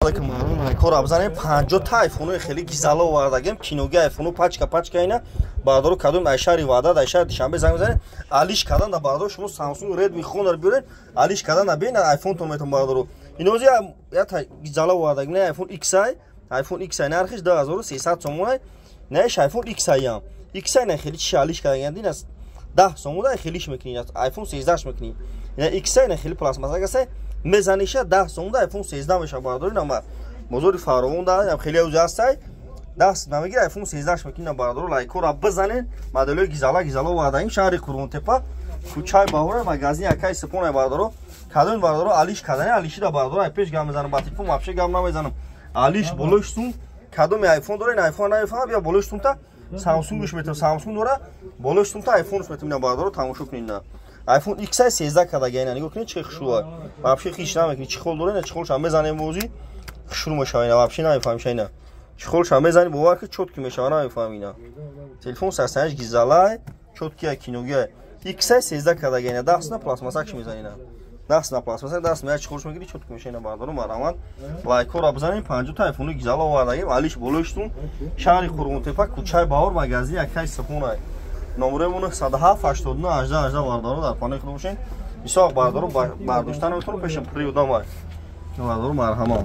Алейкум, кора бизанем. 50 та айфонои хеле гизало овардагем, киноги айфоно, пачка пачка. Ина, бародаро, кадом ай шаҳри Ваҳдат, ай шаҳри Душанбе занг мезанед, алиш кардан да. Бародаро, шумо Samsung Redmi Honor биёред, алиш кардан да, бин айфонтон метон. Бародаро, инози ята гизало овардагем. Не, iPhone X, iPhone X нархиш 2300 сомон. Наиш iPhone X ям X на хеле чи алиш кардан, дин аст 10 сомон да, хелиш мекунӣ, iPhone 13 мекунӣ. Ина X на хеле пластмасса гасе, мезаниша, 10 сомон да iPhone 13 меша. Бародари, нама бозори фаровон да хеле узи ҳастай, даст намегир, iPhone 13 мекунӣ. Бародаро, лайкора бизанед, моделҳои гизала гизала овардаим. Шаҳри Қурғонтепа, кӯчаи Баҳора, магазини акаи Сипона. Бародаро, кадоми, бародаро, алиш кардани, алишида, бародаро, ай пеш гап мезанам, ба телефон вообще гап намезанам. Алиш болои сум, кадоми айфон дора, ин айфон намефаҳмам, бия болои сумта Самсунгш метавон, Самсунг дора, болои сумта айфонш метавон. Ина, бародаро, тамошо кунед, на iPhone X 13 кардага. Ина нигоҳ кунед, чи хушрӯа, вообще хиш намекунӣ. Чехол дора, ина чехолша мезанем, бозӣ хушрӯ мешава. Ина вообще намефаҳмиша, ина чехолша мезанӣ, бовар ки чёткий мешава, намефаҳми. Ина телефон сарсанаш гизалай, чёткий, киногия X 13 кардага. Ина даст на пластмассакш мезани, ина даст на пластмасса, даст мея, чехолш мегири, чёткий меша. Ина, бародаро, марҳамат, лайкҳоро бизанем. 50 та айфони гизала овардагим, алиш болоиштун. Шаҳри Қурғонтепа, кӯчаи Баҳор, магазини акаи Сипонай. Номерои 907 89 18 18. Бародаро, дар панои худ бошед. Бисёр, бародаро, бардошта наметавонам, пешам приодамай. Бародаро, марҳамат.